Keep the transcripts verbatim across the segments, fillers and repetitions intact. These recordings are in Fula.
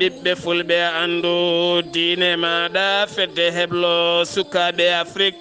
Ɓiɓɓe fulɓe, anndu diine maaɗa, fedde heblo sukaaɓe Afrik.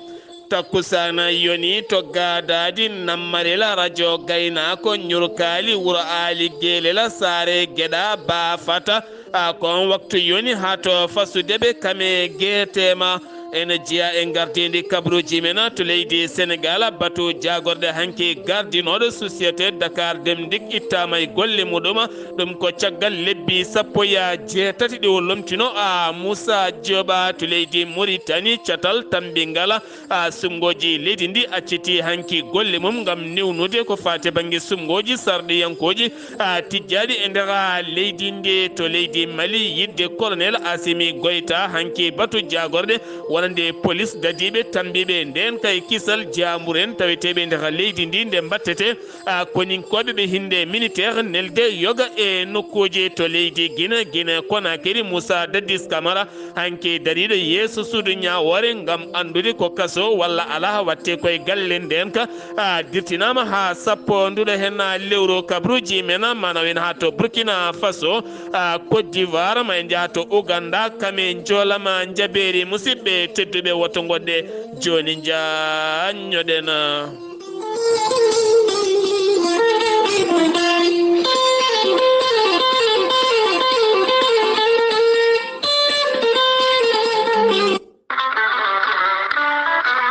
Takkusaana yoni to Gaadaadi, Nammarila, Rajo Gaynaako, Ñurkaali, Wuro Aali, Geelela, Saare Geɗa, Baafata. A ko on waktu yoni haa to fasude ɓe kame geeteema. Ene jeyaa e ngardiindi kabaruuji men to leydi Senegaal, batu jaagorɗe hanki gardinooɗo Société Dakar Dem Dikk ittaama e golle muɗum. Ɗum ko caggal lebbi sappo e jeetati ɗi o lomtino a Moussa Dioba to leydi Mauritanie, catal tammbingal a sumngooji leydi ndi acciti hanki golle mum ngam newnude ko faati bannge sumngooji sarɗiyankooji a tijjaaɗi e nder leydi ndi. To leydi Mali, yiɗde Colonel Assimi Goïta, hanki batu jaagorɗe wonande polis dadiiɓe, tammbiiɓe ndeen kay kisal jaamburen taweteeɓe nder leydi ndi nde mbattete a koninkooɓe ɓe hinnde militaire nelde yoga e nokkuuji to leydi Gine, Gine Konakiri. Moussa Dadis Camara, hanki dariiɗo yeeso suudu ñaawoore ngam anndude ko kaso walla alaa, watte koye galle ndeen ka a dirtinaama haa sappo nduɗo heen lewru kabaruuji men, mana wen haa to Burkina Faso, a Côte d'Ivoire, ma en njaha to Ouganda, kame njoolama njabeeri. Musidɓe tedduɓe, woto ngoɗɗe jooni njaññoɗen.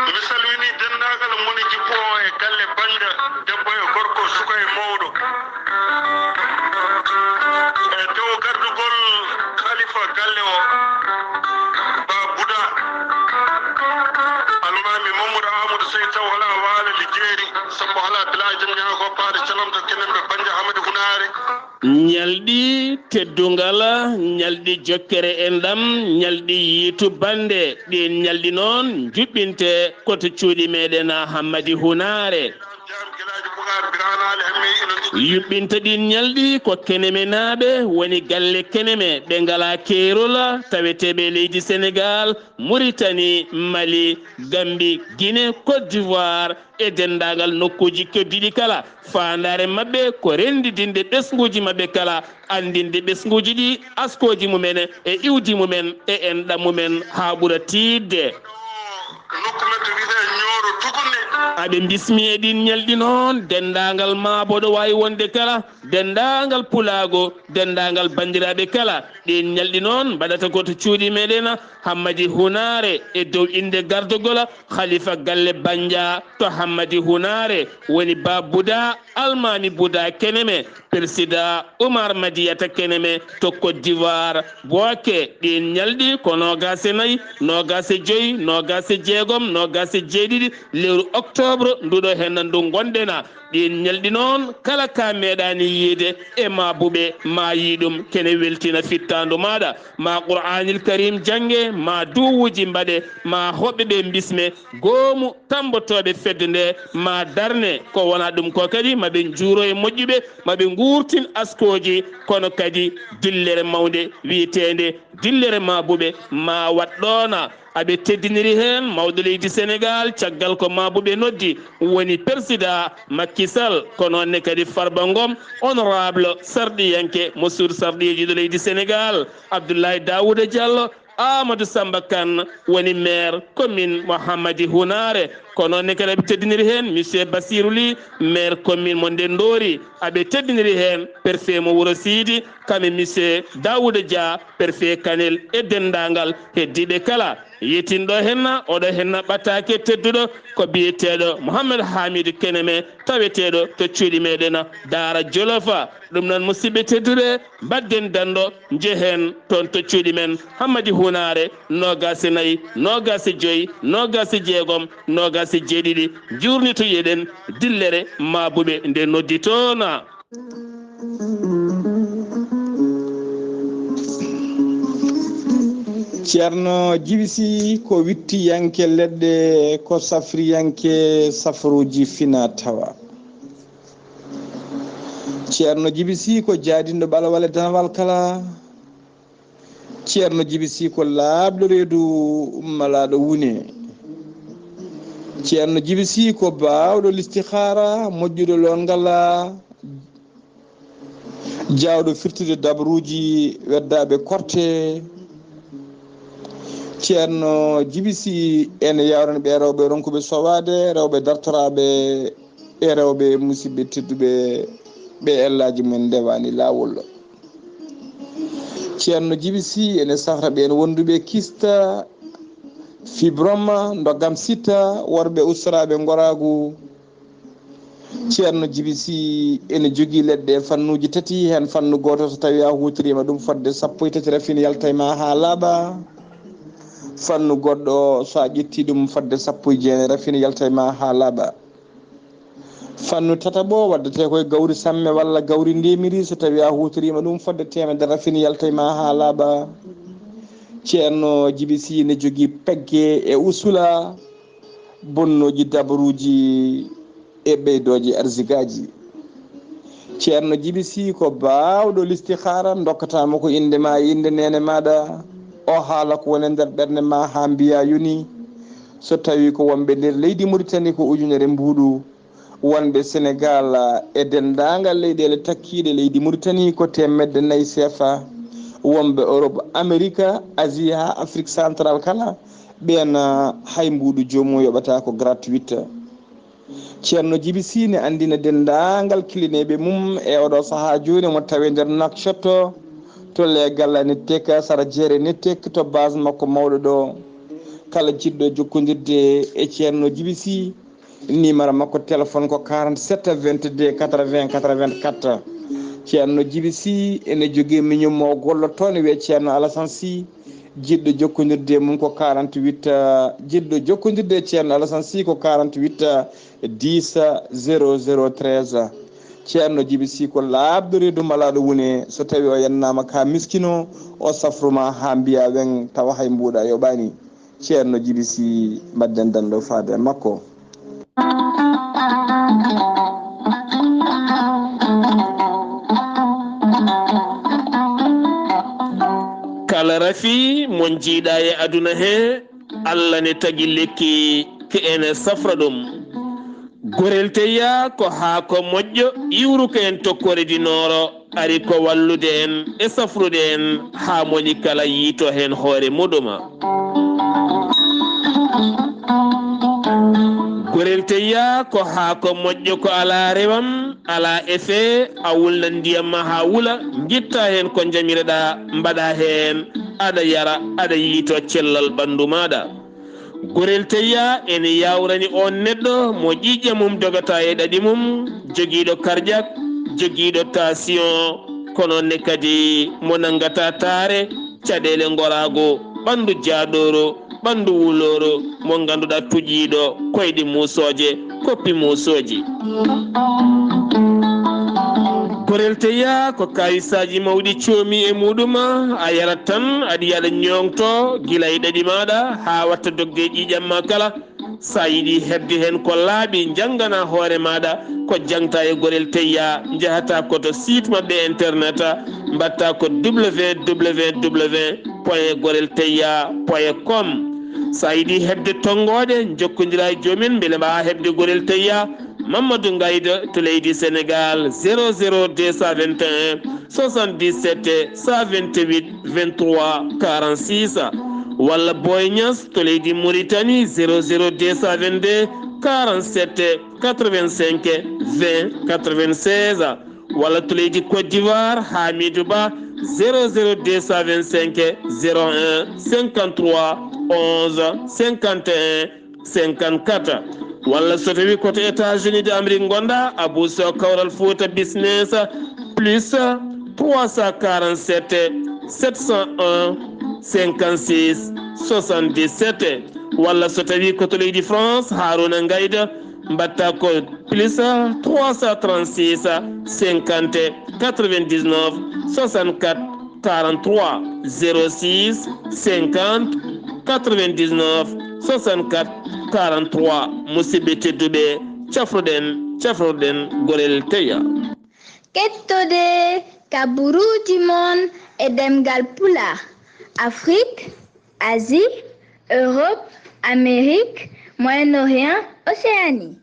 Mi salmini denndaangal moni jippo e galle bannda, debbo e gorko, suka e mawɗo. E dow gardugol khalifa galle o, Ba Buda, Almaami Mamadou Amadou Sey, taw alaa waala lijeeri, sambo alaa bilaa jam ñaago paade calam to kenen ɓe bannja Hamadi Hunaare. Ñalɗi teddungal, ñalɗi jokkere enɗam, ñalɗi yiitu bannde. Ɗiin ñalɗi noon njuɓɓinte ko to cuuɗi meɗen Hammadi Hunaare. Yuɓɓinta ɗiin ñalɗi ko Kenemenaaɓe, woni galle Keneme, ɓe ngalaa keerol, taweteeɓe leydi Senegaal, Muritani, Mali, Gambi, Gine, Côte d'Ivoire, e denndaangal nokkuuji keddiiɗi kala. Faandaare maɓɓe ko renndidinde ɓesnguuji maɓɓe kala, anndinde ɓesnguuji ɗi askooji mumen e iwdi mumen e enɗam mumen haa ɓura tiiɗde. Aɓe mbismi e ɗiin ñalɗi noon denndaangal maaboɗo waawi wonde kala, denndaangal pulaagu, denndaangal banndiraaɓe kala. Ɗiin ñalɗi noon mbaɗata ko to cuuɗi meɗen Hammadi Hunaare e dow innde gardogol Khalifa galle Bannja to Hammadi Hunaare, woni Ba Buda, Almaami Buda Keneme, Persida Umar Madiyata Keneme to Côte d'Ivoire. Booke, ɗiin ñalɗi ko noogaas e nayi, noogaas e joyi, noogaas e jeegom, noogaas e jeeɗiɗi lewru octobre nduɗo henna ndu ngonɗen. Ɗiin ñalɗi noon, kala ka meeɗaani yiide e maabuɓe, ma yii ɗum, kene weltina fittaandu maaɗa. Ma Qur'aanil Kariim jannge, ma duwuuji mbaɗe, ma hoɓɓe ɓe mbisme, goomu tammbotooɓe fedde nde, ma darne, ko wonaa ɗum ko kadi, ma ɓe njuuro e moƴƴuɓe, ma ɓe nguurtin askooji, kono kadi dillere mawnde wiyeteende dillere maabuɓe, ma waɗ ɗoona. Aɓe teddiniri heen mawɗo leydi Senegaal, caggal ko maabuɓe noddi, woni Persida Macky Sall, ko noon ne kadi Farba Ngom, honorable sarɗiyanke mo suudu sarɗiyeeji ɗo leydi Senegaal, Abdoulaye Daouda Diallo, Amadou Samba Kane, woni maire commune mo Hammadi Hunaare, ko noon ne kadi aɓe teddiniri heen Monsieur Bassirou Ly, maire commune mo Ndenndoori, aɓe teddiniri heen préfet mo Wuro Siidi, kam e Monsieur Daouda Dia, préfet Kanel e denndaangal heddiiɓe kala. Yetinɗo henna, oɗo henna ɓataake tedduɗo ko biyeteeɗo Mohamed Hamidou Keneme, taweteeɗo to cuuɗi meɗen Daara Jolofa. Ɗum noon, musidɓe tedduɓe, mbaɗden danndo, njehen toon to cuuɗi men Hammadi Hunaare, noogaas e nayi, noogaas e joyi, noogaas e jeegom, noogaas e jeeɗiɗi, njuurnitoyeɗen dillere maabuɓe nde noddi toon. Ceerno Jibi Sih ko wittiyanke leɗɗe, ko safriyanke safruuji fina tawa. Ceerno Jibi Sih ko jaadinɗo ɓalawal e danawal kala. Ceerno Jibi Sih ko laaɓɗo reedu malaaɗo wune. Ceerno Jibi Sih ko baawɗo listihaara, moƴƴuɗo loongal, Jaawɗo firtude dabruuji weddaaɓe korte, Ceerno Jibi Si, ene yawrani ɓe rewɓe ronkuɓe sowaade, rewɓe dartoraaɓe e rewɓe musidɓe tedduɓe ɓe ellaaji mum ndewaani laawol. Ceerno Jibi Si ene safra ɓeen wonduɓe kista, fibroma, ndoggam sita, worɓe ustoraaɓe ngoraagu. Ceerno Jibi Si ene jogii leɗɗe e fannuuji tati, heen fannu gooto so tawii a huutoriima ɗum fodde sappo e tati rafin yalta e ma haa laaɓa. Fannu goɗɗo so a ƴettii ɗum fodde sappo e jeenayi rafin yalta e ma haa laaɓa. Fannu tataɓo waddetee ko e gawri samme walla gawri ndemiri, so tawii a huutoriima ɗum fodde teemedere rafin yalta e ma haa laaɓa. Ceerno Jibi Si ene jogii pegge e usula, bonnooji dabaruuji e ɓeydooji arsigaaji. Ceerno Jibi Si ko baawɗo listihaara, ndokkata mo ko innde ma e innde neene maaɗa. O haala ko woni e nder ɓernde ma haa mbiya yoni. So tawii ko wonɓe nder leydi Muritani ko ujunere mbuuɗu, wonɓe Senegaal e denndaangal leyɗeele takkiiɗe leydi Muritani ko teemedde nayi seefa, wonɓe Orop, Amerik, Asie haa Afrik Santral kala, ɓeen hay mbuuɗu joomum yoɓata ko gratuit. Ceerno Jibi Si ne anndina denndaangal kilineeɓe mum e oɗo sahaa jooni mo tawi nder Nouakchott, to Les Gallanes Tech, sara jeere Netek, to base makko mawɗo ɗo. Kala jiɗɗo jokkondirde e Ceerno Jibi Si, numéro makko téléphone ko quarante-sept vingt-deux quatre-vingts quatre-vingt-quatre. Ceerno Jibi Si ene jogii miñum mo gollotoo ne wiyee Ceerno Alasan Si. Jiɗɗo jokkondirde e mum ko quarante-huit, eh, jiɗɗo jokkondirde e Ceerno Alasan Si ko quarante-huit, eh, dix, zéro zéro treize. Ceerno Jibi Si ko laaɓɗo reedu malaaɗo wune, so tawii o yennaama ka miskino, o safru ma haa mbiya weŋ, tawa hay mbuuɗa yoɓaani. Ceerno Jibi Si, mbaɗden dando faade e makko. Kala rafi mo njiiɗa e aduna he, Allah ne tagi lekki ke ene safra ɗum. Gorel teya ko haako moƴƴo iwruko en to Kore di Nooro, ari ko wallude en e safrude en haa moni kala yiito heen hoore muɗuma. Gorel teya ko haako moƴƴo ko alaa rewam, alaa effet, a wulnan ndiyam ma haa wula, ngitta heen ko njamireɗa, mbaɗa heen, aɗa yara, aɗa yiito cellal ɓanndu maaɗa. Gorel teya ene yawrani on neɗɗo mo ƴiiƴam mum dogata e ɗaɗi mum, jogiiɗo karjak, jogiiɗo tension, kono ne kadi mo nanngata taare, caɗeele ngoraago, ɓanndu jaaɗooro, ɓanndu wulooro, mo ngannduɗaa tuƴiiɗo koyɗe muusooje, koppi muusooji. Gorel teya ko kawisaaji mawɗi coomi e muɗum, a yarat tan, aɗa yaɗa ñoŋto gila e ɗaɗi maaɗa haa watta dogde ƴiiƴam ma kala. Sa yiɗi heɓde heen ko laaɓi, njanngana hoore maaɗa ko jaŋta e Gorel Teya, njahata ko to site maɓɓe internet, mbaɗta ko www point gorel teya point com. Sa yiɗi heɓde tonngooɗe, njokkondira e joomin mbele mbaawa heɓde Gorel Teya. Mamadou Ngayda to leydi Sénégal, zéro zéro deux cent vingt et un soixante-dix-sept cent vingt-huit vingt-trois quarante-six, walla Boy Niass to leydi Mauritanie, zéro zéro deux cent vingt-deux quarante-sept quatre-vingt-cinq vingt quatre-vingt-seize, walla to leydi Côte d'Ivoire, Hamidou Ba, zéro zéro deux cent vingt-cinq zéro un cinquante-trois onze cinquante et un cinquante-quatre, walla so tawi ko to États-Unis d'Amérique ngonɗa, Abou Sow Kawral Fouta Business, plus trois cent quarante-sept sept cent un cinquante-six soixante-dix-sept, walla so tawi ko to leydi France, Harouna Ngayda, mbaɗta ko plus trois cent trente-six cinquante quatre-vingt-dix-neuf soixante-quatre quarante-trois, zéro six cinquante quatre-vingt-dix-neuf soixante-quatre quarante-trois. Musidɓe tedduɓe, cafruɗen, cafruɗen Gorel Teya. Kettode kaburuuji mon e ɗemngal Pulaar, Afrik, Asie, Europe, Amérique, Moyen-Orient, Océanie.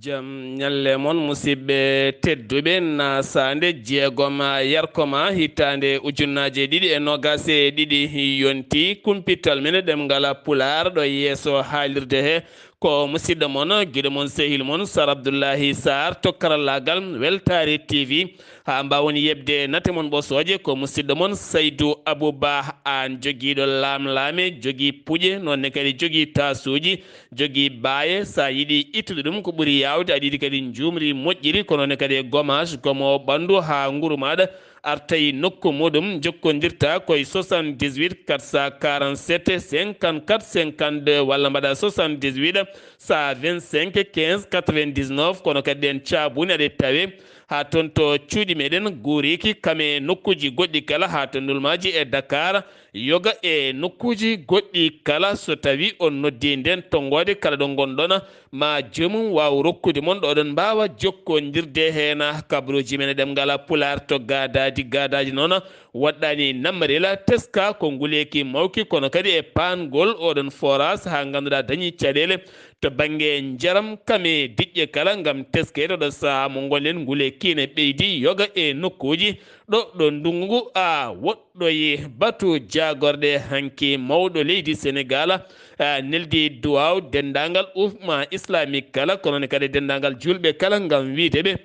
Jam ñalle mon, musidɓe tedduɓe. Nasaande jeegom yarkoma hitaande ujunnaaje ɗiɗi e noogaas e ɗiɗi yonti, kumpital men e ɗemngal Pulaar ɗo yeeso haalirde he. Ko musidɗo mon, giɗo mon, sehil mon, Sar Abdullahi Sar to karallaagal Weltaare T V. Haa mbaawon yeɓde nate mon ɓosooje, ko musidɗo mon Saydu Abu Ba, aan jogiiɗo laamlaame, jogii puƴe, noon ne kadi jogii taasuuji, jogii baaye. So a yiɗi ittude ɗum, ko ɓuri yaawde, aɗa yiɗi kadi njuumri moƴƴiri, ko noon ne kadi e gommage, gomo ɓanndu haa nguru maaɗa arta e nokku muɗum. Njokkondirta ko e soixante-dix-huit quatre cent quarante-sept cinquante-quatre cinquante-deux, walla mbaɗa soixante-dix-huit cent vingt-cinq quinze quatre-vingt-dix-neuf, kono kadi ɗeen caabuuni aɗa tawe haa toon to cuuɗi meɗen Guuriki, kam e nokkuuji goɗɗi kala, haa to ndulmaaji e Dakar, yoga e nokkuuji goɗɗi kala. So tawi on noddi ndeen tonngoode kala ɗo ngonɗon, ma joomum waaw rokkude mon ɗo oɗon mbaawa jokkondirde heen. Kabaruuji men e ɗemngal Pulaar to gaadaaji, gaadaaji noon woɗɗaani nammarila, teska ko nguleeki mawki, kono kadi e paangol oɗon forage haa ngannduɗaa dañi caɗeele to bannge njaram kam e diƴƴe kala ngam teskeede. Oɗo sahaa mo ngonɗen, nguleeki ne ɓeydi yoga e nokkuuji ɗo, ɗo ndunngu ngu a woɗɗoyi. Batu jaagorɗe hanki, mawɗo leydi Senegaal a neldi duwaaw denndaangal umma islamique kala, kono ne kadi denndaangal juulɓe kala ngam wiyde ɓe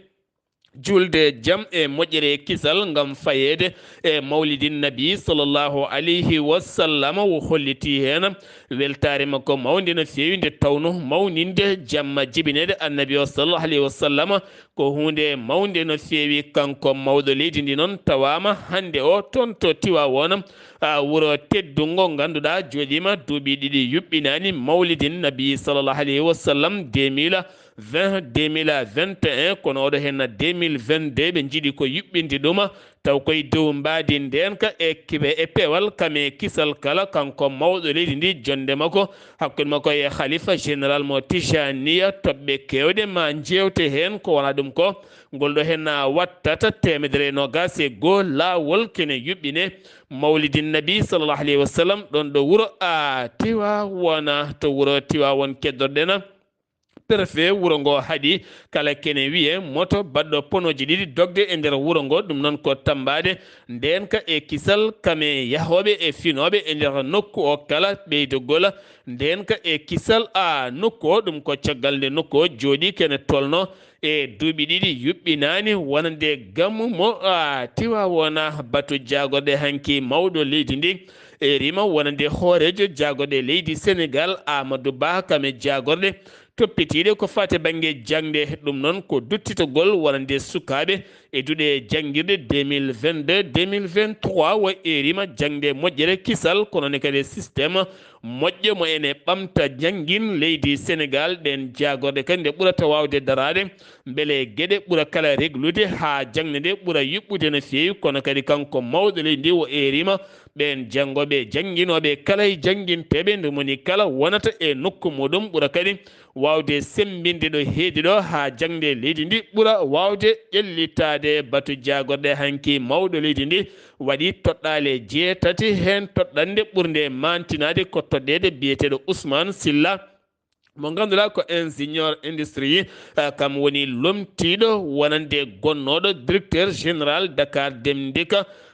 juulde jam e moƴƴere e kisal ngam fayeede e mawlidin nabi sallallahu alayhi wa sallam. O holliti heen weltaare makko mawnde no feewi, nde tawno mawninde jamma jibineede annabi o sallallahu alayhi wa sallam ko huunde mawnde no feewi. Kanko mawɗo leydi ndi noon tawaama hannde o toon to Tiwaawoon, a, wuro teddungo, ngannduɗaa jooɗiima duuɓi ɗiɗi yuɓɓinaani mawlidin nabi sallallahu alayhi wa sallam, deux mille vingt, deux mille vingt et un, kono oɗo henna deux mille vingt-deux, ɓe njiɗi ko yuɓɓinde ɗum, taw koye dow mbaadi ndeenka e kibe e peewal kam e kisal kala. Kanko mawɗo leydi ndi, jonnde makko, hakkunde makko e Khalifa général mo Tijaniya, toɓɓe keewɗe ma njeewte heen. Ko wona ɗum ko, ngol ɗo henna wattata teemedere e noogaas e goo laawol kene yuɓɓine mawlidin nabi sallallahu alayhi wa sallam ɗoon ɗo wuro a Tiwaawoon, to wuro Tiwaawoon keddorɗen. Préfet wuro ngo haɗi kala kene wiye moto baɗɗo ponooji ɗiɗi dogde e nder wuro ngo. Ɗum noon ko tammbaade ndeenka e kisal kam e yahooɓe e finooɓe e nder nokku o kala, ɓeydogol ndeenka e kisal a nokku o. Ɗum ko caggal nde nokku o jooɗi kene tolno e duuɓi ɗiɗi yuɓɓinaani wonande gammu mo a Tiwaawoon. Batu jaagorɗe hanki mawɗo leydi ndi e rima wonande hooreejo jaagorɗe leydi Senegaal, Amadou Ba, kam e jaagorɗe toppitiiɗe ko faati bannge jaŋde. Ɗum noon ko duttitagol wonande sukaaɓe e duɗe janngirɗe deux mille vingt-deux deux mille vingt-trois, wa e rima jaŋde moƴƴere kisal, kono ne kadi système moƴƴo mo ene ɓamta janngin leydi Senegaal. Ɗeen jaagorɗe kadi nde ɓurata waawde daraade, mbele geɗe ɓura kala reglude haa jaŋde nde ɓura yuɓɓude no feewi, kono kadi kanko mawɗo leydi ndi o eerima ɓeen janngooɓe e jannginooɓe kala e jannginteeɓe nde moni kala wonata e nokku muɗum ɓura kadi waawde semmbinde ɗo heedi ɗo haa jaŋde leydi ndi ɓura waawde ƴellitaade. Batu jaagorɗe hanki mawɗo leydi ndi waɗi toɗɗaale jeetati, heen toɗɗannde ɓurnde maantinaade ko toɗɗeede biyeteeɗo Ousmane Silla, mo ngannduɗaa ko ingénieur industrie, eh, kam woni lomtiiɗo wonande gonnooɗo directeur général Dakar Dem Dikk,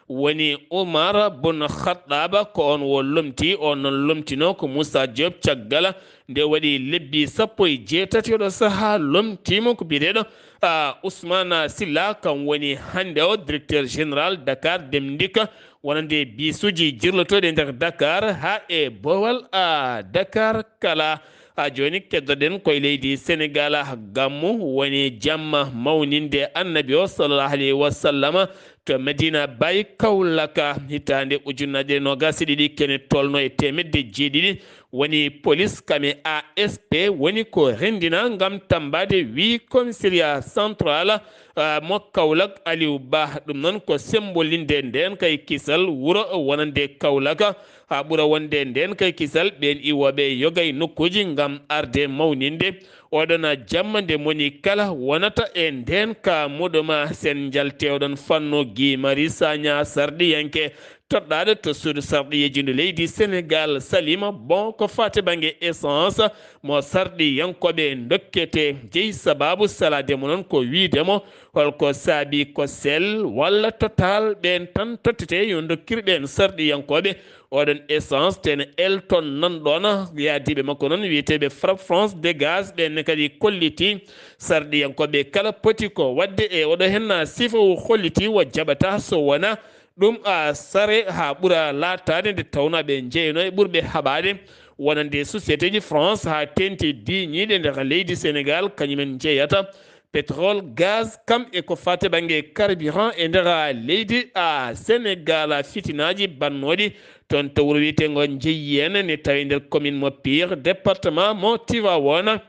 woni Oumar Boun Khattaba, ko oon wo lomti. Oon noon lomtinoo ko Moussa Diop, caggal nde waɗi lebbi sappo e jeetati oɗo sahaa lomtiima ko biyeteeɗo, ah, Ousmane Silla, kam woni hannde o directeur général Dakar Dem Dikk, wonande bisuuji jirlotooɗi e nder Dakar haa e boowal a Dakar kala. Haa jooni keddoɗen koye leydi Senegaal, gammu woni jamma mawninde annabi o sallallahu alayhi wa sallam to Medina Baye Kaolack, hitaande ujunnaje noogaas e ɗiɗi kene tolno e teemedde jeeɗiɗi. Woni police kam e A S P woni ko renndina ngam tammbaade wii commissariat central, ah, mo Kaolack Aliou Ba. Ɗum noon ko sembolinde ndeen kay kisal wuro wonande Kaolack, haa ɓura wonde ndeen kay kisal ɓeen iwooɓe yoga e nokkuuji ngam arde mawninde oɗon jamma nde moni kala wonata e ndeen ka muɗum. Sen njalte oɗon fannu, Guy Marius Sagna sarɗiyanke toɗɗaaɗo to suudu sarɗiyeeji ndu leydi Senegal, Salima. Bon, ko faati bannge essence mo sarɗiyankooɓe ndokkete, jeyi sabaabu salaade mo noon ko wiyde mo holko saabi ko Shell walla Total ɓeen tan tottete yo ndokkir ɓeen sarɗiyankooɓe oɗon essence. Tene Elton nan ɗoon, yaadiiɓe makko noon wiyeteeɓe Frappe France Dégage, ɓeen ne kadi kolliti sarɗiyankooɓe kala poti ko waɗde e oɗo henna sifa o holliti o jaɓata so wona ɗum a sare haa ɓura laataade nde tawnoo ɓe njeyno e ɓurɓe haɓaade wonande société ji France haa teeŋti diiñiiɗe nder leydi Senegal, kañumen njeyata pétrole, gaz, kam e ko faati bannge carburant e nder leydi a Senegal. Fitinaaji bannooɗi toon to wuro wiyeteengo Njeyyeen ne tawi nder commune mo Pire, département mo Tivaouane.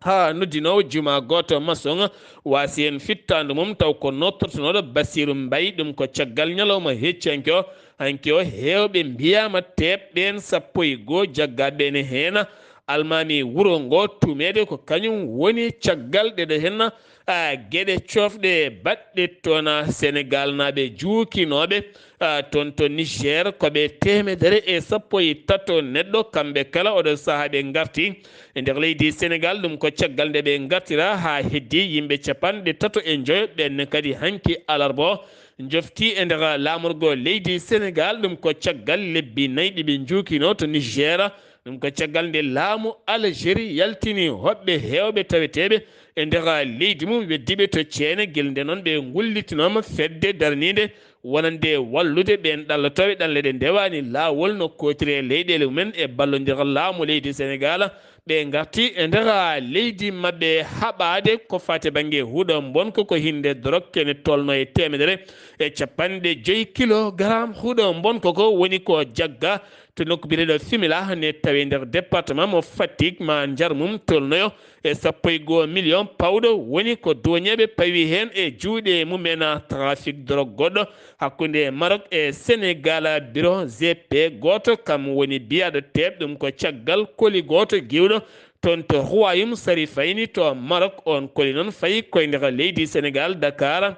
Haa noddinoowo juma gooto masoŋ waasi heen fittaandu mum, taw ko nodtortonooɗo Basiiru Mbay, ɗum ko caggal ñalawma heccanke o. Hanki o, heewɓe mbiyaama teeɓ ɓeen sappo e goo jaggaaɓe ne heen almaami wuro ngo tuumeede ko kañum woni caggal ɗeɗo heen a geɗe coofɗe baɗɗe toon. Senegal naaɓe juukinooɓe a toon to Niger ko ɓe teemedere e sappo e tato neɗɗo, kamɓe kala oɗo sahaa ɓe ngarti e nder leydi Senegal. Ɗum ko caggal nde ɓe ngartira haa heddi yimɓe capanɗe tato e njoyo, ɓeen ne kadi hanki alarba o njofti e nder laamorgo leydi Senegal. Ɗum ko caggal lebbi nayi ɗi ɓe njuukinoo to Niger. Ɗum ko caggal nde laamu Algérie yaltini hoɓɓe heewɓe taweteeɓe e nder leydi mum, weddiiɓe to ceene. Gila nde noon ɓe ngullitinooma fedde daraniinde wonande wallude ɓeen ɗallotooɓe ɗanle ɗe ndewaani laawol no kootiri e leyɗeele mumen e ballondiral laamu leydi Senegal. Ɓe ngarti e nder leydi maɓɓe haɓaade ko faati bannge huɗo mbonko ko hinde dorog kene tolno e teemedere e capanɗe joyi kilogaram. Huɗo mbonko ko woni ko jagga to nokku biyeteeɗo Fimila ne tawi nder département mo Fatick, ma njar mum tolnoyo e sappo e goo million pawɗo. Woni ko duwañeeɓe pawi heen e juuɗe mumen trafic drogue goɗɗo hakkunde Maroc e Senegal. Biro G P gooto kam woni biyaaɗo teeɓ, ɗum ko caggal koli gooto giwɗo toon to Royaume Sharifayni to Maroc. On koli noon fayi koye nder leydi Senegal, Dakar.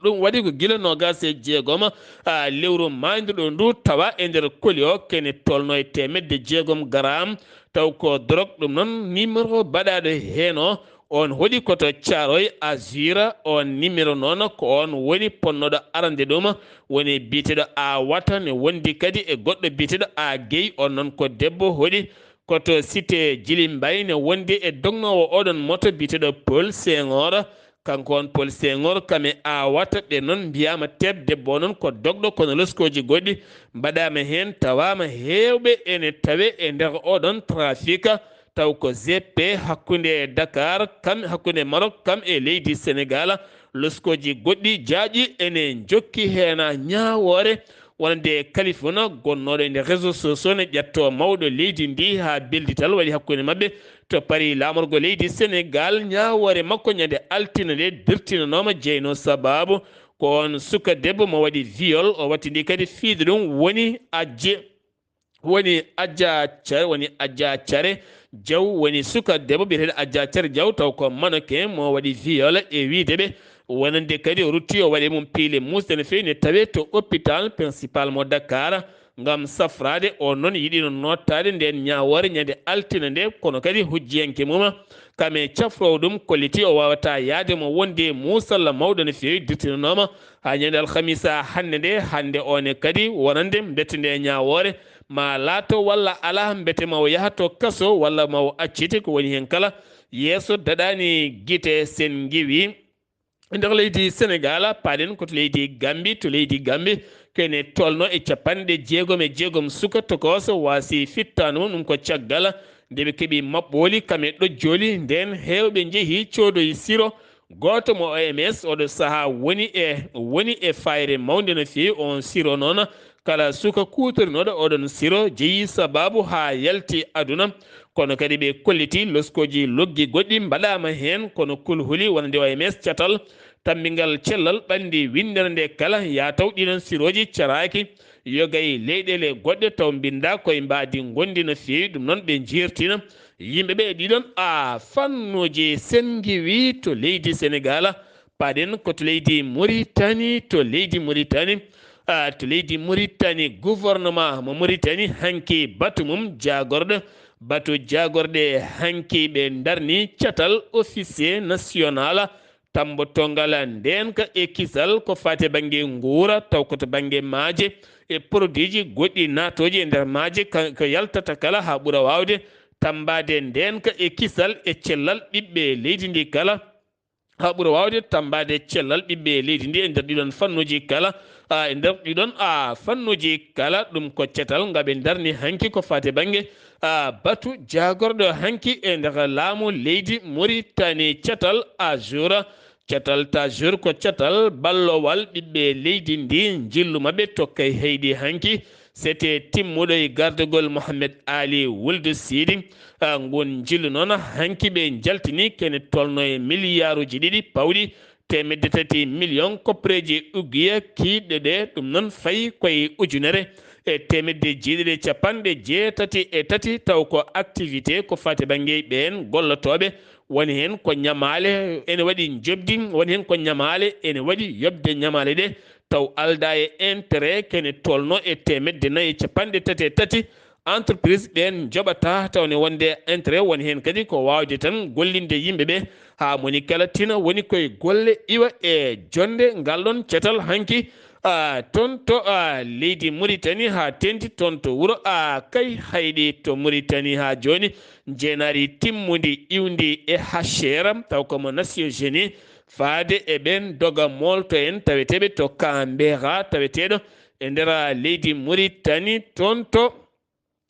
Ɗum waɗi ko gila noogaas e jeegom a lewru maayduɗo ndu, tawa e nder koli o kene tolno e teemedde jeegom garam, taw ko drogue. Ɗum noon numéro baɗaaɗo heen o, on hoɗi ko to Thiaroye Azur. On numéro noon ko on woni ponnooɗo arande ɗum, woni biyeteeɗo Awata, ne wondi kadi e goɗɗo biyeteeɗo A Guèye. On noon ko debbo, hoɗi ko to cité Djilimbay, ne wondi e dognoowo oɗon moto biyeteeɗo Paul Senghor. Kanko on Paul Senghor kam e Awata, ɓe noon mbiyaama teeɓ. Debbo o noon ko dogɗo kono loskooji goɗɗi mbaɗaama heen, tawaama heewɓe ene tawe e nder oɗon trafic, taw ko G P hakkunde Dakar kam, hakkunde Maroc kam e leydi Senegal. Loskooji goɗɗi jaaƴi ene njokki heen. Ñaawoore wonande Kalifuna gonnooɗo e nder réseau sociaux ne ƴettoo mawɗo leydi ndi haa beldital waɗi hakkunde maɓɓe to Paris laamorgo leydi Senegal. Ñaawoore makko ñande altine nde dirtinanooma jeyno sababu ko on suka debbo mo waɗi viol, o wattindi kadi fiide ɗum woni ajje, woni Adja Care, woni Adja Care Diaw, woni suka debbo biyeteeɗo Adja Care Diaw, taw ko mannequin mo waɗi viol e wiide ɓe wonande kadi o rutti o waɗi mum piile muusde no feewi ne tawe to hôpital principal mo Dakar. Ngam safraade, o noon yiɗino nootaade ndeen ñaawoore ñande altine nde, kono kadi hujjiyanke mum kam e cafroowo ɗum kolliti o waawata yahde mo wondi e muusalla mawɗo no feewi dirtinanooma haa ñande alhamisa hannde nde. Hannde o ne kadi wonande mbette nde ñaawoore ma laato walla alaa, mbete ma o yaha to kaso walla ma o accite, ko woni heen kala yeeso daɗaani gite. Sen ngiwi e nder leydi Senegal, paaɗen ko to leydi Gambi. To leydi Gambi, kene tolno e capanɗe jeegom e jeegom suka tokooso waasi fittaandu mum. Ɗum ko caggal nde ɓe keɓi maɓɓooli kam e ɗojjooli. Ndeen heewɓe njehi coodoyi siro gooto mo O M S oɗo sahaa woni e, woni e fayre mawnde no feewi. On siro noon, kala suka kuutorinooɗo oɗon siro jeyi sababu haa yalti aduna. Kono kadi ɓe kolliti loskooji loggi goɗɗi mbaɗaama heen, kono kulhuli wonande O M S catal tammbingal cellal ɓanndi winndere nde kala, yaa taw ɗiɗon sirooji caraaki yoga e leyɗeele goɗɗe, taw mbinnda koye mbaadi ngonndi no feewi. Ɗum noon ɓe njiirtina yimɓe ɓe e ɗiɗon a fannuuji. Sen ngiwi to leydi Senegal, paaɗen ko to leydi Muritani. To leydi Muritani, ah, to leydi Muritani, gouvernement mo Muritani hanki batu mum jaagorɗo, batu jaagorɗe hanki ɓe ndarni catal officier national tambotongal ndeenka e kisal ko faati bannge nguura, taw ko to bannge maaje e produit ji goɗɗi naatooji e nder maaje ka-, ko yaltata kala haa ɓura waawde tammbaade ndeenka e kisal e cellal ɓiɓɓe leydi ndi kala, haa ɓura waawde tammbaade cellal ɓiɓɓe leydi ndi e nder ɗiɗon fannuuji kala, ah, e nder ɗiɗon, ah, fannuuji kala. Ɗum ko catal nga ɓe ndarni hanki ko faati bannge, ah, batu jaagorɗo hanki e nder laamu leydi Muritani, catal Ajour. Catal Tajour ko catal ballowal ɓiɓɓe leydi ndi, njillu maɓɓe tokkay heyɗi hanki. Sete timmuɗo e gardagol Mohamed Ali Wuldu Sidi, ah, ngun njillu noon hanki ɓe njaltini kene tolno e miliyaaruuji ɗiɗi pawɗi teemedde tati miliyoŋ koppareeji ugiya kiiɗɗe ɗe, ɗum noon fayi koye ujunere e teemedde jeeɗiɗi e capanɗe jeetati e tati, taw ko activité ko faati bannge ɓeen gollotooɓe, woni heen ko ñamaale ene waɗi njoɓdi, woni heen ko ñamaale ene waɗi yoɓde ñamaale ɗe, taw aldaa e intérêt kene tolno e teemedde nayi e capanɗe tati e tati, entreprise ɓeen njoɓata tawde wonde intérêt woni heen kadi ko waawde tan gollinde yimɓe ɓe haa moni kala tina woni koye golle iwa e jonnde ngal ɗon catal hanki, ah, toon to, ah, leydi Muritani haa teeŋti toon to wuro, ah, Kay Hayɗi to Muritani haa jooni. Njeenaari timmundi iwndi e Hachera taw ko mo Nations Unies faade e ɓeen doga moolto en taweteeɓe to Canberra taweteeɗo e nder leydi Muritani toon to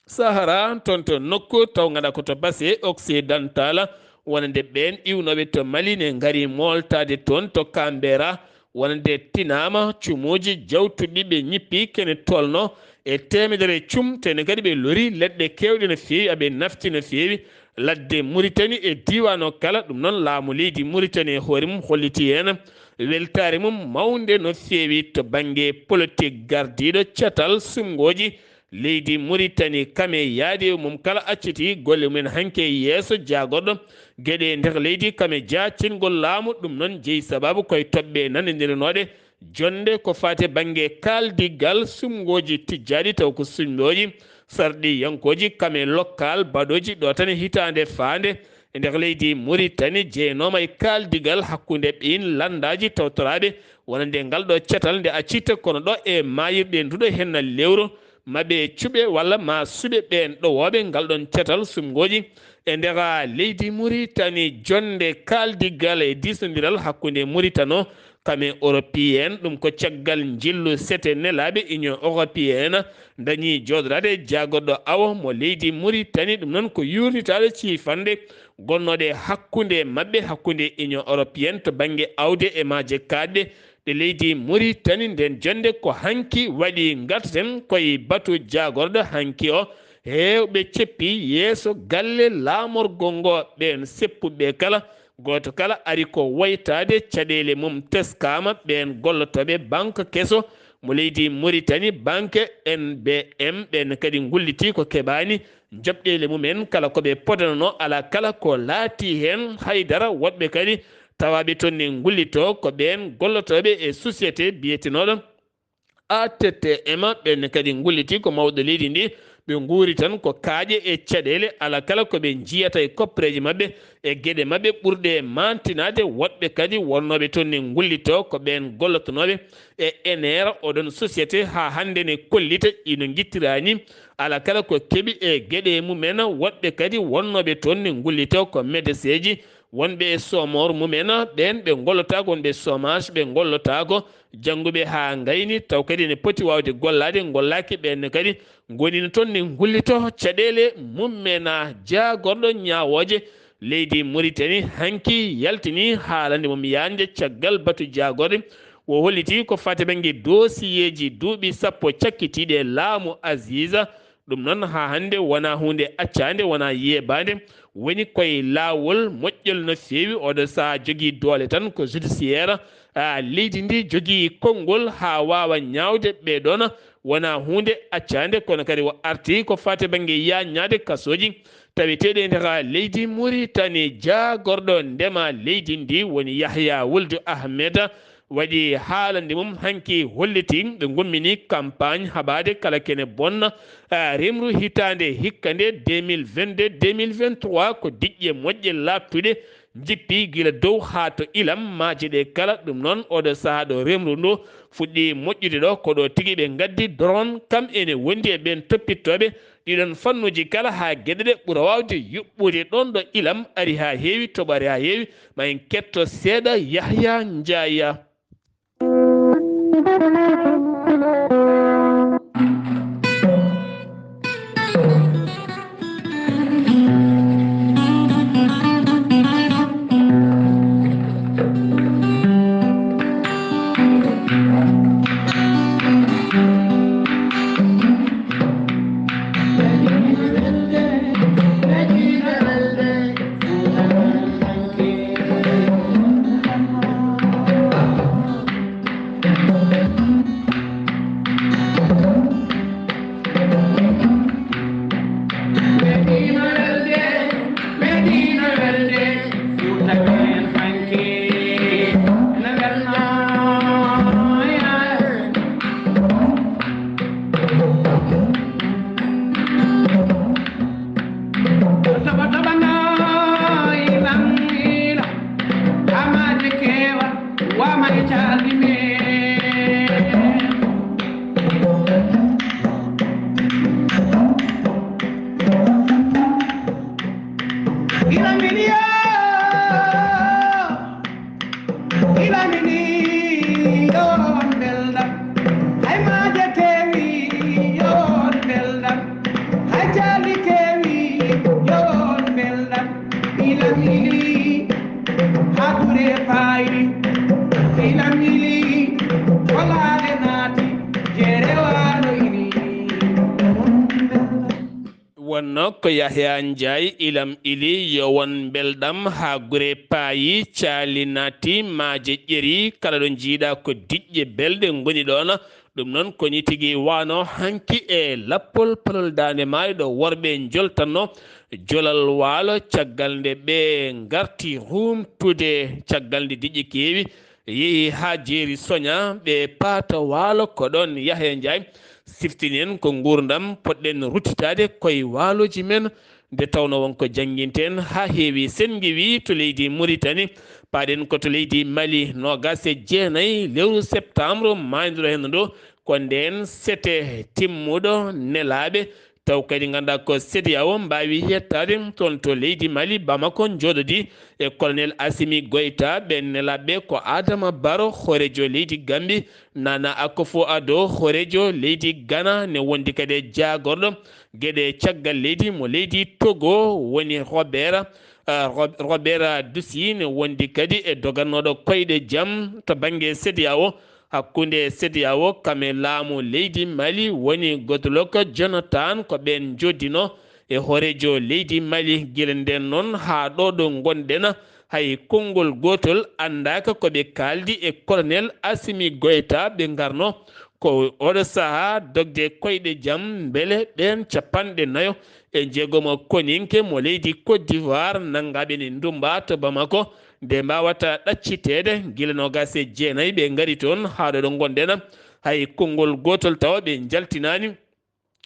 Sahara, toon to nokku taw nganndu-ɗaa ko to Basse Occidental, wonande ɓeen iwnooɓe to Mali ne ngari mooltaade toon to Canberra, wonande tinaama cumuuji jawtuɗi ɓe ñippi kene tolno e teemedere cum, tene kadi ɓe lori leɗɗe keewɗe no feewi, aɓe nafti no feewi ladde Muritani e diiwaan o kala. Ɗum noon laamu leydi Muritani e hoore mum holliti heen weltaare mum mawnde no feewi to bannge politik gardiiɗo catal sumngooji leydi Muritani, kame yaadi e mum kala acciti golle mumen hanki e yeeso jaagorɗo geɗe nder leydi, kame jaacingol laamu. Ɗum noon jeyi sabaabu koye toɓɓe nanondiranooɗe jonnde ko faati e bannge kaaldigal sumngooji tijjaaɗi taw ko sumngooji sarɗiyankooji, kame lokkal baɗooji ɗo tan e hitaande faande e nder leydi Muritani, jeyanooma e kaaldigal hakkunde ɓeen lanndaaji tawtoraaɓe wonande ngal ɗo catal nde accita, kono ɗo e maayirɗe nduɗo henna lewru maɓe cuɓe walla ma suɓe ɓeen ɗowooɓe ngal ɗon catal sumngooji e nder leydi Muritani. Jonnde kaaldigal e diisondiral hakkunde Muritano kame européen, ɗum ko caggal njillu sete nelaaɓe Union européenne dañi jooɗoraade jaagorɗo awo mo leydi Muritani. Ɗum noon ko yuurnitaaɗo ciifannde gonnooɗe hakkunde maɓɓe, hakkunde Union européenne to bannge awde e maaje kaaɗɗe ɗe leydi Muritani. Nden jonnde ko hanki waɗi ngartaten koye batu jaagorɗo hanki o. Heewɓe ceppi yeeso galle laamorgo ngo, ɓeen seppuɓe kala gooto kala ari ko woytaade caɗeele mum teskaama ɓeen gollotooɓe banque keso mo leydi Muritani, banque N B M, ɓeen kadi ngulliti ko keɓaani joɓɗeele mumen kala ko ɓe podanoo, alaa kala ko laatii heen haydara. Woɗɓe kadi tawaaɓe toon ne ngullitoo ko ɓeen gollotooɓe e société biyetenooɗo A T T M, ɓeen kadi ngulliti ko mawɗo leydi ndi, ɓe nguuri tan ko kaaƴe e caɗeele, alaa kala ko ɓe njiyata e koppareeji maɓɓe e geɗe maɓɓe ɓurɗe maantinaade. Woɗɓe kadi wonnooɓe toon ne ngullitoo ko ɓeen gollotonooɓe e Ener, oɗon société haa hannde ne kollita ino ngittiraani alaa kala ko keɓi e geɗe mumen. Woɗɓe kadi wonnooɓe toon ne ngullitoo ko medeseeji wonɓe e somoor mumen, ɓeen ɓe ngollotaako, wonɓe chômage ɓe ngollotaako, jannguɓe haa ngayni taw kadi ene poti waawde gollaade, ngollaaki, ɓeen ne kadi ngonino toon ne ngullitoo caɗeele mumen. Jaagorɗo ñaawooje leydi Muritani hanki yaltini haalande mum yaajnde caggal batu jaagorɗe o holliti ko faati bannge doosiyeeji duuɓi sappo cakkitiiɗi e laamu Aziza. Ɗum noon haa hannde wonaa huunde accaande, wonaa yeebaande, woni koye laawol moƴƴol no feewi. Oɗo sahaa jogii doole tan ko judiciaire, a, leydi ndi jogii konngol haa waawa ñaawde ɓee ɗoon. Wonaa huunde accaande, kono kadi o arti ko faati bannge yaajnaade kasooji taweteeɗi e nder leydi Muritani. Jaagorɗo ndema leydi ndi woni Yahya Wuldu Ahmed, Waɗi haalande mum hanki hollitii ɓe ngummini campagne haɓaade kala kene bonna, ah, remru hitaande hikka nde deux mille vingt-deux deux mille vingt-trois ko diƴƴe moƴƴe laaɓtuɗe njippi gila dow haa to ilam maaje ɗe kala. Ɗum noon, oɗo sahaa ɗo remru ndu fuɗɗi moƴƴude ɗo, ko ɗo tigi ɓe ngaddi drone, kam ene wondi e ɓeen toppittooɓe ɗiɗon fannuuji kala haa geɗe ɗe ɓura waawde yuɓɓude. Ɗoon ɗo ilam ari haa heewi, toɓo ari haa heewi, ma en ketto seeɗa Yahya Njaay. Ilamini yo, ilamini yo on belɗam. Hay maaje keewi yo on belɗam. Hay caali keewi yo on belɗam. Ilamini haa gure paayi. Ilamini kolaale naati. Jeere waalo ini. Wonno ko Yahya Njaay ilam ili yo won mbelɗam haa gure paayi, caali naati, maaje ƴeri, kala ɗo njiiɗa ko diƴƴe belɗe ngoni ɗoon. Ɗum noon ko ni tigi wano hanki e lappol palol daande maayo ɗo worɓe njoltanno jolal waalo caggal nde ɓe ngarti huumtude caggal nde diƴƴe keewi. Yehi haa jeeri soña, ɓe paata waalo, ko ɗoon Yahya Njaay siftini en ko nguurndam poɗɗen ruttitaade koye waalooji men, nde tawnoo won ko jannginten haa heewi. Sen ngiwii to leydi Muritani, paaɗen ko to leydi Mali, noogaas e jeenayi lewru septembre, maaynduɗo heen ɗo, ko ndeen sete timmuɗo nelaaɓe, taw kadi nganndaa ko CEDEAO mbaawi yettaade toon to leydi Mali, Bamako, njooɗodii e Colonel Assimi Goïta. Ɓeen nelaaɓe ko Adama Barrow, hooreejo leydi Gambie, Nana Akufo-Addo, hooreejo leydi Ghana, ne wondi kadi e jaagorɗo geɗe caggal leydi mo leydi Togo, woni Robert, ah, Rob-, Robert Dusi, ne wondi kadi e dogannooɗo koyɗe jam to bannge CEDEAO. Hakkunde CEDEAO kam e laamu leydi Mali woni Goodluck Jonathan, ko ɓeen njoddinoo e hooreejo leydi Mali. Gila ndeen noon haa ɗo ɗo ngonɗen, hay konngol gootol anndaaka ko ɓe kaaldi e Colonel Assimi Goïta. Ɓe ngarno ko oɗo sahaa dogde koyɗe jam, mbele ɓeen capanɗe nayo e jeegomo koninke mo leydi Côte d'Ivoire, nanngaaɓe ne ndummba to Bamako, nde mbaawata ɗacciteede. Gila noogaas e jeenayi ɓe ngari toon haa ɗo ɗo ngonɗen, hay konngol gootol tawa ɓe njaltinaani.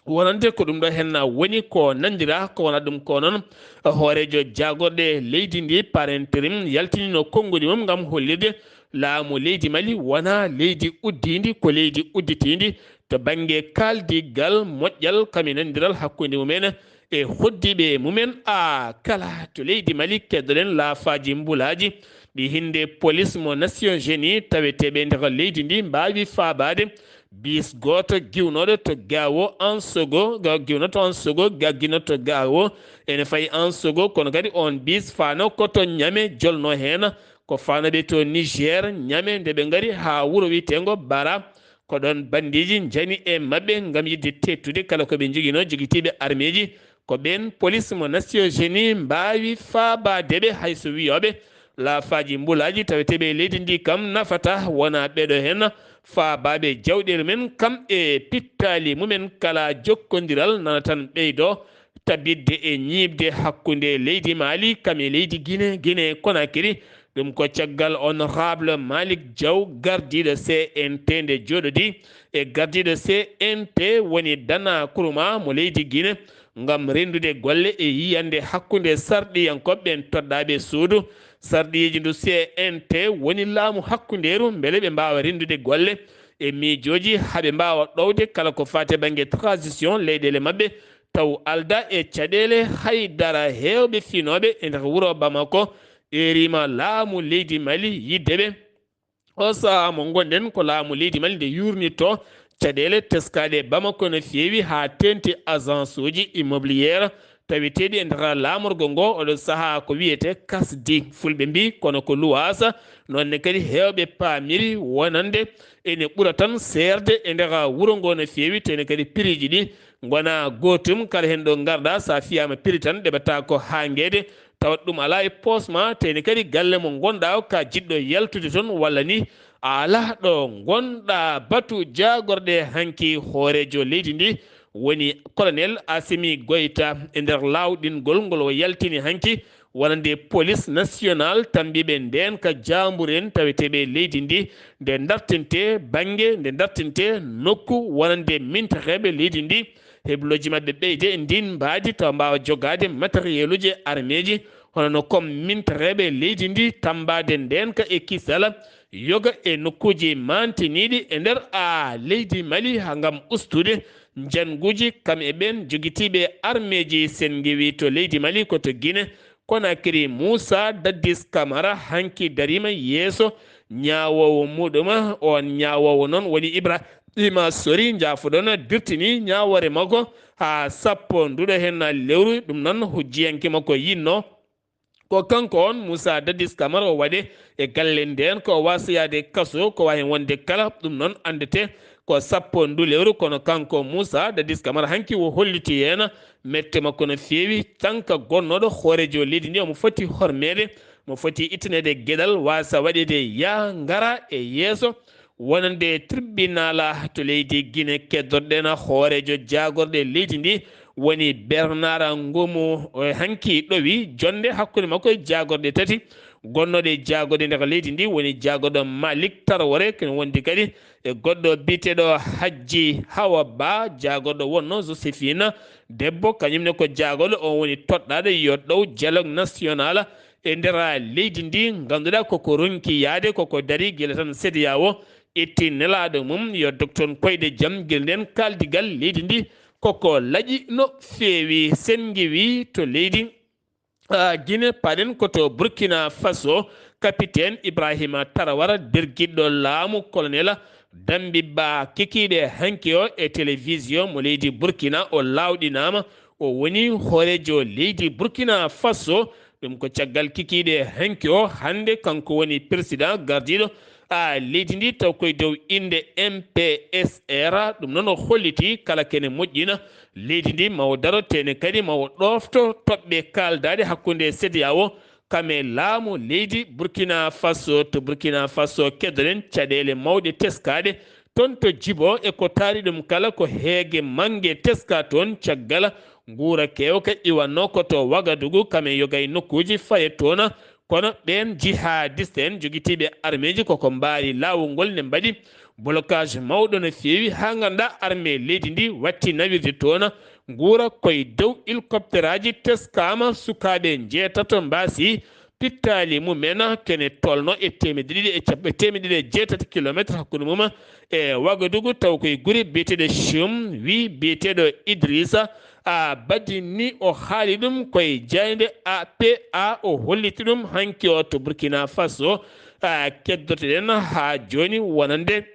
Wonande ko ɗum ɗo henna woni ko nanndira, ko wona ɗum ko noon hooreejo jaagorɗe leydi ndi par intérim yaltinino konngudi mum ngam hollirde laamu leydi Mali wona leydi uddiindi, ko leydi udditiindi to bannge kaaldigal moƴƴal kam e nanndiral hakkunde mumen e hoɗdiiɓe mumen. A kala to leydi Mali keddoɗen laafaaji mbulaaji ɗi hinde police mo Nations Unies taweteeɓe nder leydi ndi mbaawi faabaade bis gooto giwnooɗo to Gao Ansogo, ga-, giwnooɗo to Ansogo, ga-, giwnooɗo to Gao, ene fayi Ansogo, kono kadi on bis faano ko to Niamey jolno heen, ko faanoɓe to Niger, Niamey, nde ɓe ngari haa wuro wiyeteengo Bara, ko ɗoon banndiiji njani e maɓɓe ngam yiɗde teettude kala ko ɓe njoginoo, jogitiiɓe armeeji, ko ɓeen police mo Nations Unies mbaawi faabaade ɓe, hay so wiyooɓe laafaaji mbulaaji taweteeɓe e leydi ndi kam nafata, wona ɓeɗo heen faabaaɓe jawɗeele men kam e pittaali mumen kala jokkondiral nana tan ɓeydo tabitde e ñiiɓde hakkunde leydi Mali kam e leydi Guinée, Guinée Conakry. Ɗum ko caggal honorable Malick Diaw, gardiiɗo C N T nde jooɗodii e gardiiɗo C N T woni Dana Kuruma mo leydi Guinée, ngam renndude golle e yiyannde hakkunde sarɗiyankooɓe ɓen toɗɗaaɓe suudu. Sarɗiyeeji ndu C N T woni laamu hakkundeeru mbele ɓe mbaawa renndude golle e miijooji, haa ɓe mbaawa ɗowde kala ko faati e bannge transition leyɗeele maɓɓe, taw aldaa e caɗeele. Hay dara, heewɓe finooɓe e nder wuro Bamako eeriima laamu leydi Mali yidde ɓe. O sahaa mo ngonɗen ko laamu leydi Mali nde yuurnitto caɗeele teskaaɗe e Bamako no feewi haa teeŋti agence uji immobilière taweteeɗi e nder laamorgo ngo. Oɗo sahaa ko wiyetee kasdi, fulɓe mbii kono ko luwaasa. Noon ne kadi heewɓe paamiri wonande ene ɓura tan seerde e nder wuro ngo no feewi, tee ne kadi piriiji ɗi ngonaa gootum. Kala heen ɗo ngarɗaa, so a fiyaama piri tan ɗeɓataa ko haa ngeede, tawat ɗum alaa e poos ma, tee ne kadi galle mo ngonɗaa o ka jiɗɗo yaltude toon walla ni a alaa ɗo ngonɗaa. Batu jaagorɗe hanki hooreejo leydi ndi woni Colonel Assimi Goïta e nder laawɗingol ngol o yaltini hanki wonande police nationale tambiiɓe ndeen ka jaamburu en taweteeɓe e leydi ndi, nde dartinte bannge, nde dartinte nokku wonande mintareeɓe leydi ndi, heblooji maɓɓe ɓeyde e ndiin mbaadi tawa mbaawa jogaade matériel uji e armeeji, hono no comme mintareeɓe leydi ndi tambaade ndeen ka e kisal yoga e nokkuuji maantiniiɗi e nder a leydi Mali, haa ngam ustude njannguuji kam e ɓeen jogitiiɓe armeeji senngiwi to leydi Mali ko to Guinée Conakry. Moussa Dadis Camara hanki dariima yeeso ñaawoowo muuɗum. Oon ñaawoowo noon woni Ibrahima Sori, njaafoɗon, dirtini ñaawoore makko haa sappo nduɗo heen lewru. Ɗum noon hujjiyanke makko yinno ko kanko on Moussa Dadis Camara o waɗe e galle ndeen, ko o waasa yaade kaso, ko waawi heen wonde kala. Ɗum noon anndete ko sappo ndu lewru, kono kanko Moussa Dadis Camara hanki o holliti heen mette makko no feewi. Tan ka gonnooɗo hooreejo leydi ndi, omo foti hormeede, mo foti ittanede geɗal, waasa waɗede yaa ngara e yeeso wonande tribunal to leydi Guinée. Keddorɗen hooreejo jaagorɗe leydi ndi woni Bernard Ngomo, o hanki ɗowi jonnde hakkunde makko e jaagorɗe tati gonnooɗe e jaagorɗe nder leydi ndi, woni jaagorɗo Malick Traoré, kene wondi kadi e goɗɗo biyeteeɗo Hajji Hawa Ba, jaagorɗo wonno Joséphine Debbo, kañum ne ko jaagorɗo, o woni toɗɗaaɗo yo ɗow dialogue national e nder leydi ndi, ngannduɗaa koko ronki yaade, koko dari gila tan CEDEAO itti nelaaɗo mum yo docteur koyɗe jam. Gila nden kaaldigal leydi ndi koko laƴi no feewi. Sen ngiwi to leydi, ah, Guinée, paɗen ko to Burkina Faso, capitaine Ibrahima Tarawara, dergiɗɗo laamu colonel Dambi Ba kikiiɗe hanki o e télévision mo leydi Burkina, o laawɗinaama o woni hooreejo leydi Burkina Faso. Ɗum ko caggal kikiiɗe hanki o, hannde kanko woni président gardiiɗo, a, leydi ndi, taw koye dow innde M P S R. Ɗum noon o holliti kala kene moƴƴina leydi ndi, ma o daro, tene kadi ma o ɗoofto toɓɓe kaaldaaɗe hakkunde CEDEAO kam e laamu leydi Burkina Faso. To Burkina Faso keddoɗen caɗeele mawɗe teskaaɗe toon to Jibo, e ko taari ɗum kala ko heege mannge teska toon, caggal nguura keewka iwannoo ko to Wagadugu, kam e yoga e nokkuuji faye toon. Kono ɓeen jihadiste en jogitiiɓe armeeji koko mbaari laawol ngol, ne mbaɗi blocage mawɗo no feewi, haa ngannduɗaa armee leydi ndi watti nawirde toon nguura koye dow hélicoptèraaji teskaama. Sukaaɓe njeetato mbaasi pittaali mumen, kene tolno e teemedde ɗiɗi e cap-, e teemedde ɗiɗi e jeetati kilometre hakkunde mum e Wagadugu, taw koye gure biyeteeɗo Chum, wi biyeteeɗo Idrissa, a, Badini, o haali ɗum koye jaaynde A P A, o holliti ɗum hanki o to Burkina Faso. A, keddotoɗen haa jooni wonande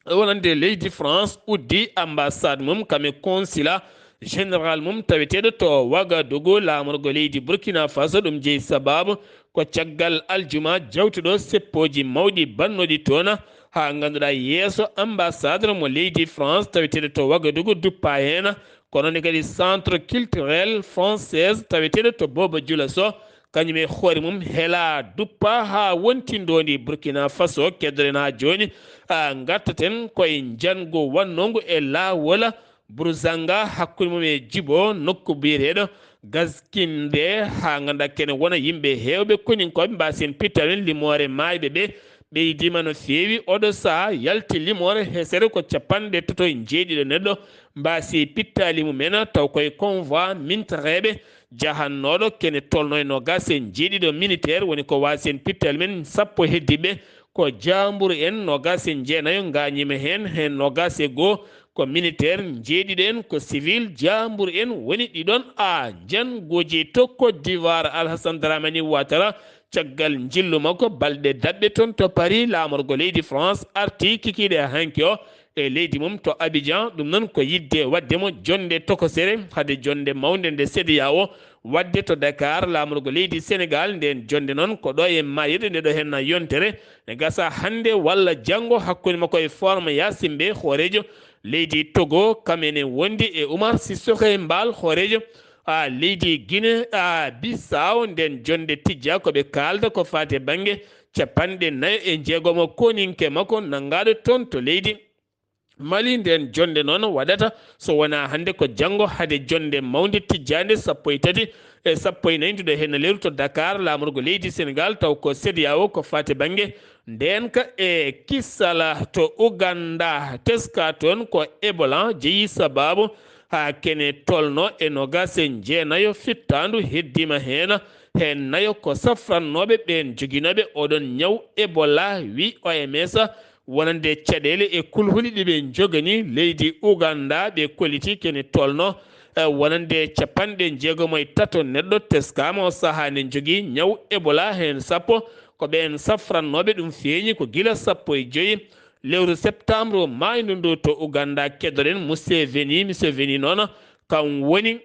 wonande leydi France uddi ambassade mum, kam e consulat général mum taweteeɗo to Wagadugu, laamorgo leydi Burkina Faso. Ɗum jeyi sababu ko caggal aljuma jawtuɗo seppooji mawɗi bannooɗi toon, haa ngannduɗaa yeeso ambassade mo leydi France taweteeɗo to Wagadugu duppa heen, kono ne kadi centre culturel française taweteeɗo to Boobo Jula Soh, kañum e hoore mum hela duppa haa wonti ndoondi Burkina Faso. Keddoɗen haa jooni, a, ngartaten koye njanngu wannongu e laawol Buruzanga hakkunde mum e Jibo, nokku biyeteeɗo Gaskinde haa nganndaa kene wona yimɓe heewɓe koninkooɓe mbaasi en pittaali men limoore maayɓe ɓe ɓeydiima no feewi. Oɗo sahaa yalti limoore hesere ko capanɗe tato e jeeɗiɗo neɗɗo mbaasi pittaali mumen, taw koye convoi mintareeɓe jahannooɗo kene tolno e noogaas e jeeɗiɗo militaire woni ko waasi en pittaali men sappo heddiiɓe. Ko jaamburu en noogaas e jeenayo ngaañiima heen, heen noogaas e goo ko militaire, jeeɗiɗo en ko civil, jaamburu en woni ɗiɗon a jannguuji to Côte d'Ivoire. Alhassane Dramani Ouattara, caggal njillu makko balɗe daɓɓe toon to Paris, laamorgo leydi France arti kikiiɗe hanki o e leydi mum to Abidjan. Ɗum noon ko yiɗde waɗde mo jonnde tokosere hade jonnde mawnde nde CEDEAO waɗde to Dakar, laamorgo leydi Senegaal. Ndeen jonnde noon ko ɗo e maayirɗe nde ɗo heen yontere ne gasa hannde walla janngo hakkunde makko e Forme Yasimbe, hooreejo leydi Togo, kam ene wondi e Umar Sissoke Mbaal, hooreejo a leydi Guinée a Bissau. Ndeen jonnde tijja ko ɓe kaalda ko faati e bannge capanɗe nayo e jeegomo koninke makko nanngaaɗo toon to leydi Mali. Ndeen jonnde noon waɗata so wonaa hannde ko janngo hade jonnde mawnde tijjaande sappo e tati e sappo e nayi nduɗo heen lewru to Dakar, laamorgo leydi Senegaal, taw ko CEDEAO ko faati bannge ndeenka e kisala to Uganda. Teska toon ko Ebola jeyi sabaabu haa kene tolno e noogaas e jeenayo fittaandu heddiima heen, heen nayo ko safrannooɓe ɓeen joginooɓe oɗon ñaw Ebola, wi O M S. Wonande caɗeele e kulhuli ɗi ɓe njogani leydi Uganda, ɓe kolliti kene tolno e wonande capanɗe jeegomo e tato neɗɗo teskaama o sahaa nde njogii ñaw Ebola, heen sappo ko ɓeen safrannooɓe. Ɗum feeñi ko gila sappo e joyi lewru septembre maayndu ndu to Uganda. Keddoɗen Museveni. Museveni noon kam woni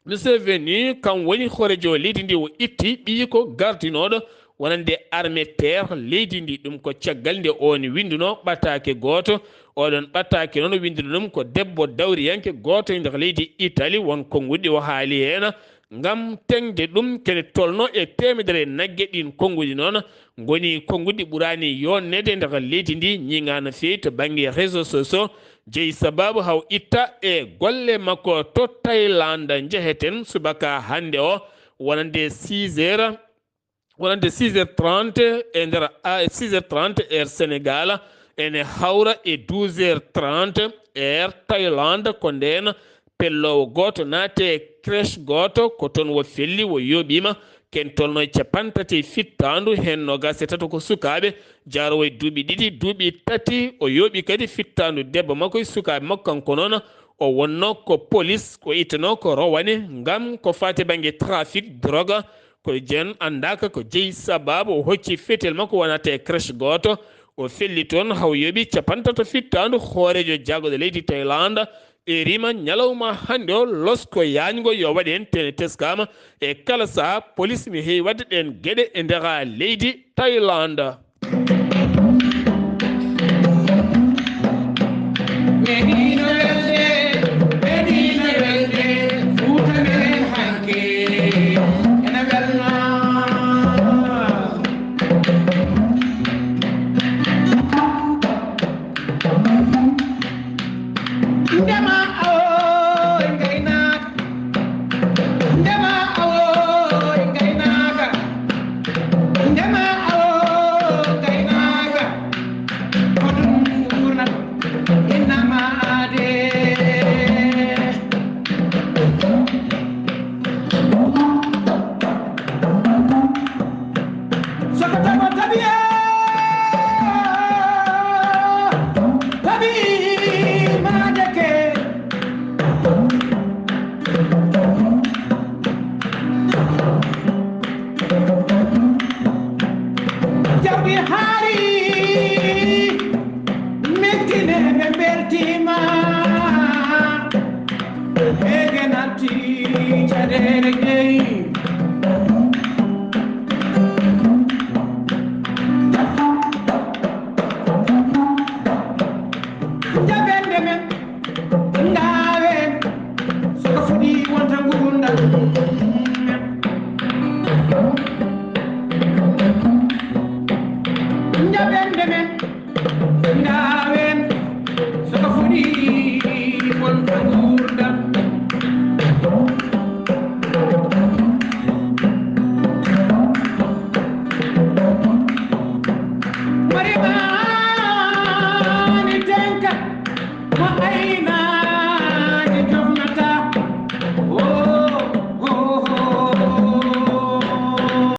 Museveni kam woni hooreejo leydi ndi, o itti ɓiyi ko gardinooɗo wonande armée terre leydi ndi. Ɗum ko caggal nde oon winndunoo ɓataake gooto. Oɗon ɓataake noon winndunoo ɗum ko debbo dawriyanke gooto e nder leydi Italie. Won konnguɗi o haali heen ngam teŋde ɗum kene tolno e teemedere nagge. Ɗiin konnguɗi noon ngoni konnguɗi ɓuraani yonneede nder leydi ndi, ñiŋaano feewi to bannge réseaux sociaux. Jeyi sabaabu haw itta e golle makko to Thaïlande. Njeheten subaka hannde o wonande six heures, wonande six heures trente e nder a six heures trente heure Sénégal, ene hawra e douze heures trente heure Thaïlande. Ko ndeen pelloowo gooto naati e crèche gooto, ko toon wo felli, wo yooɓiima. Ken tolno e capanɗe tati fittaandu, heen noogaas e tato ko sukaaɓe, jaaroowo e duuɓi ɗiɗi, duuɓi tati. O yooɓi kadi fittaandu debbo makko e sukaaɓe makko. Kanko noon o wonno ko police, o ittanoo ko rowane ngam ko faati bannge trafic drogue. Ko jeen anndaaka ko jeyi sabaabu o hocci fetel makko wonata e crèche gooto. O felli toon haw yooɓi capanɗe tato fittaandu. Hooreejo jaagorɗe leydi Thaïlande e rima ñalawma hannde o losko yaajngo yo waɗ heen tene teskaama e kala sahaa. Police ne heewi waɗde ɗeen geɗe e nder leydi Thaïlande.